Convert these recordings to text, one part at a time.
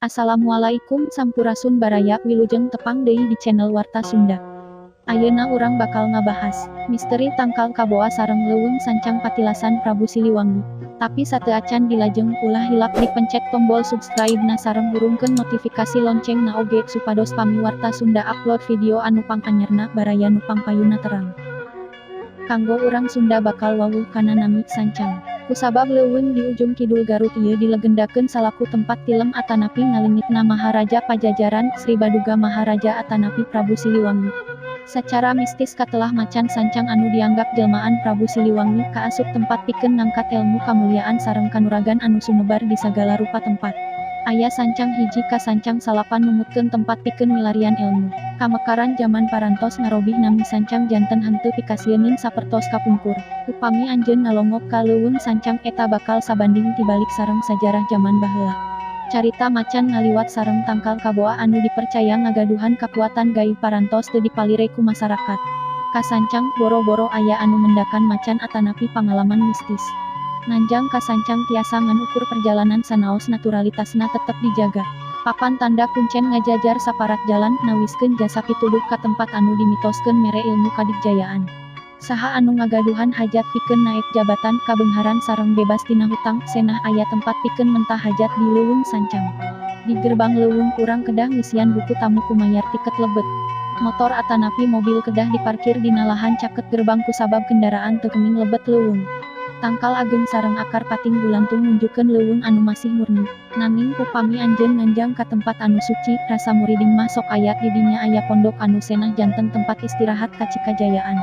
Assalamualaikum sampurasun baraya, wilujeng tepang deui di channel Warta Sunda. Ayeuna urang bakal ngabahas misteri tangkal kaboa sareng leuweung sancang patilasan Prabu Siliwangi. Tapi sateuacan dilajeng, ulah hilap dipencet tombol subscribe na sareng hurungkeun notifikasi lonceng na oge, supados pami Warta Sunda upload video anu panganyarna, baraya nu pangpayuna terang. Kanggo urang Sunda bakal wawuh kana nami sancang. Kusabab leuweung di ujung kidul Garut ieu dilegendakeun salaku tempat tilem atanapi ngaleungitna Maharaja Pajajaran, Sri Baduga Maharaja atanapi Prabu Siliwangi. Sacara mistis katelah macan sancang anu dianggap jelmaan Prabu Siliwangi kaasup tempat pikeun ngangkat ilmu kamuliaan sareng kanuragan anu sumebar di sagala rupa tempat. Aya sancang 1 ka sancang 9 numutkeun tempat pikeun milarian ilmu. Kamekaran jaman parantos ngarobih nami sancang janten henteu pikasieuneun sapertos kapungkur. Upami anjeun ngalongok ka leuweung sancang, eta bakal sabanding tibalik sareng sajarah jaman baheula. Carita macan ngaliwat sareng tangkal kaboa anu dipercaya ngagaduhan kakuatan gaib parantos teu dipalire ku masyarakat. Ka sancang, boro-boro aya anu mendakan macan atanapi pangalaman mistis. Nganjang ka sancang tiasa ngan ukur perjalanan sanaos naturalitasna tetep dijaga. Papan tanda kuncen ngajajar saparat jalan, nawiskeun jasa pituduh ka tempat anu dimitoskeun mere ilmu kadigjayaan. Saha anu ngagaduhan hajat pikeun naek jabatan, kabeungharan sareng bebas tina hutang, senah aya tempat pikeun mentah hajat di leuweung sancang. Di gerbang leuweung urang kedah ngisian buku tamu kumayar tiket lebet. Motor atanapi mobil kedah diparkir dina lahan caket gerbang kusabab kendaraan teu kenging lebet leuweung. Tangkal ageng sareng akar pating gulantung nunjukkeun leuweung anu masih murni. Nanging upami anjeun nganjang ka tempat anu suci, rasa muriding mah sok aya. Di dinya aya pondok anu senah janten tempat istirahat kacikajayaan.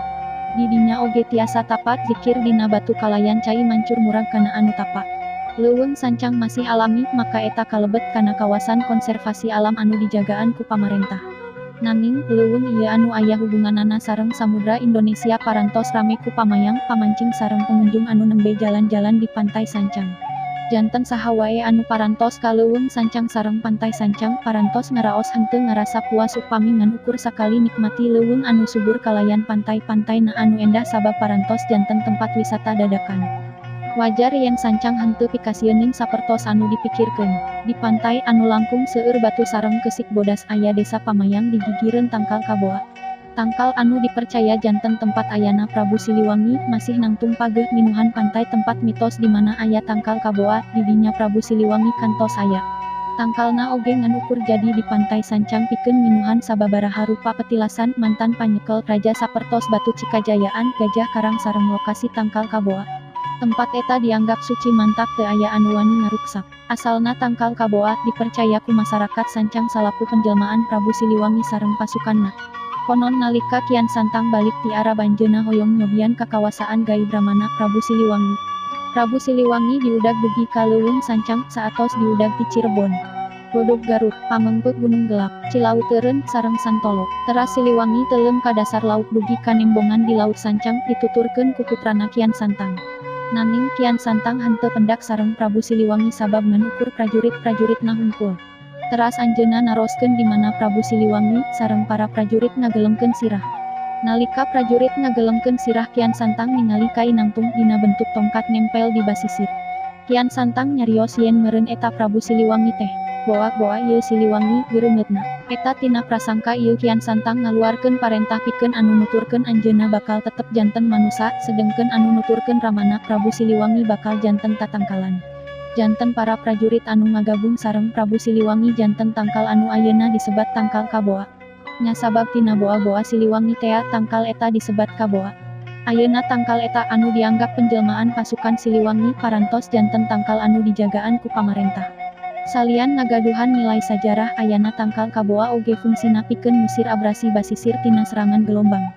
Di dinya oge tiasa tapat zikir dina batu kalayan cai mancur murag kana anu tapa. Leuweung sancang masih alami, maka eta kalebet kana kawasan konservasi alam anu dijagaan ku pamarentah. Nanging, leuweung ieu anu aya hubunganana sareng Samudra Indonesia parantos rame ku pamayang, pamancing sareng pengunjung anu nembe jalan-jalan di Pantai Sancang. Janten saha wae anu parantos ka leuweung sancang sareng Pantai Sancang, parantos ngaraos henteu ngarasa puas upami ngan ukur sakali nikmati leuweung anu subur kalayan pantai-pantayna anu endah, sabab parantos janten tempat wisata dadakan. Wajar yen sancang henteu pikasieuneun sapertos anu dipikirkeun. Di pantai anu langkung seueur batu sareng keusik bodas aya desa Pamayang di gigireun tangkal kaboa. Tangkal anu dipercaya janten tempat ayana Prabu Siliwangi masih nangtung pageh minuhan pantai tempat mitos di mana aya tangkal kaboa, di dinya Prabu Siliwangi kantos aya. Tangkalna oge ngan ukur jadi di Pantai Sancang pikeun minuhan sababaraha rupa petilasan mantan panyekel raja sapertos batu Cikajayaan, gajah karang sareng lokasi tangkal kaboa. Tempat eta dianggap suci mantak teu aya anu wani ngaruksak. Asalna tangkal kaboa dipercaya ku masyarakat Sancang salaku penjelmaan Prabu Siliwangi sareng pasukanna. Konon nalika Kian Santang balik ti Arab, anjeunna hoyong nyobian kakawasaan gaib Ramana Prabu Siliwangi. Prabu Siliwangi diudag dugi ka leuweung sancang, saatos diudag ti Cirebon, Godog Garut, Pamengpeuk, Gunung Gelap, Cilawuteureun, sareng Santolo. Teras Siliwangi telem ka dasar laut dugi ka nembongan di Laut Sancang, dituturkeun ku putrana Kian Santang. Nanging Kian Santang henteu pendak sareng Prabu Siliwangi sabab ngan ukur prajurit-prajuritna hungkul. Teras anjeunna naroskeun di mana Prabu Siliwangi sareng para prajurit ngagelemkeun sirah. Nalika prajurit ngagelemkeun sirah, Kian Santang ningali kai nangtung dina bentuk tongkat nempel di basisir. Kian Santang nyarios yen meureun eta Prabu Siliwangi teh. "Boa-boa ieu Siliwangi," geureungeutna. Eta tina prasangka ieu Kian Santang ngaluarkeun parentah pikeun anu nuturkeun anjeunna bakal tetep janten manusa, sedengkeun anu nuturkeun Ramana Prabu Siliwangi bakal janten tatangkalan. Janten para prajurit anu ngagabung sareng Prabu Siliwangi janten tangkal anu ayeuna disebat tangkal kaboa. Nya sabab tina boa-boa Siliwangi tea, tangkal eta disebat kaboa. Ayeuna tangkal eta anu dianggap penjelmaan pasukan Siliwangi parantos janten tangkal anu dijagaan ku pamarentah. Salian ngagaduhan nilai sajarah, ayana tangkal kaboa oge fungsina pikeun ngusir abrasi basisir tina serangan gelombang.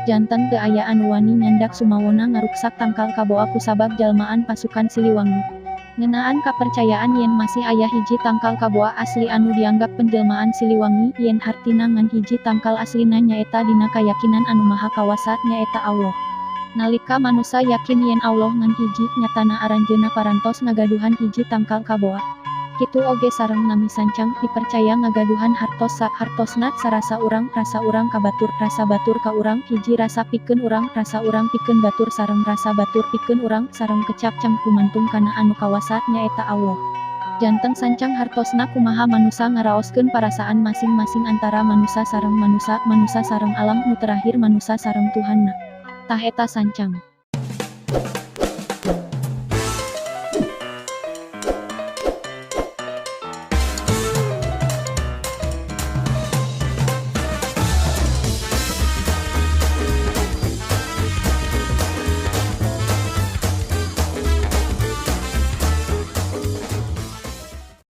Janten teu aya anu wani nyandak sumawona ngaruksak tangkal kaboa kusabab jalmaan pasukan Siliwangi. Ngeunaan kapercayaan yen masih aya hiji tangkal kaboa asli anu dianggap penjelmaan Siliwangi, yen hartina ngan hiji tangkal aslina nyaeta dina kayakinan anu maha kawasa, nyaeta Allah. Nalika manusa yakin yen Allah ngan hiji, nyatana aranjeunna parantos ngagaduhan hiji tangkal kaboa. Kitu oge sareng nami sancang, dipercaya ngagaduhan hartos sa hartosna sarasa urang, rasa urang ka batur, rasa batur ka urang, hiji rasa pikeun urang, rasa urang pikeun batur sareng rasa batur pikeun urang, sareng kecap cang gumantung kana anu kawasa, nyaeta Allah. Janten sancang hartosna kumaha manusa ngaraoskeun parasaan masing-masing antara manusa sareng manusa, manusa sareng alam, nu terakhir manusa sareng Tuhanna. Tah eta sancang.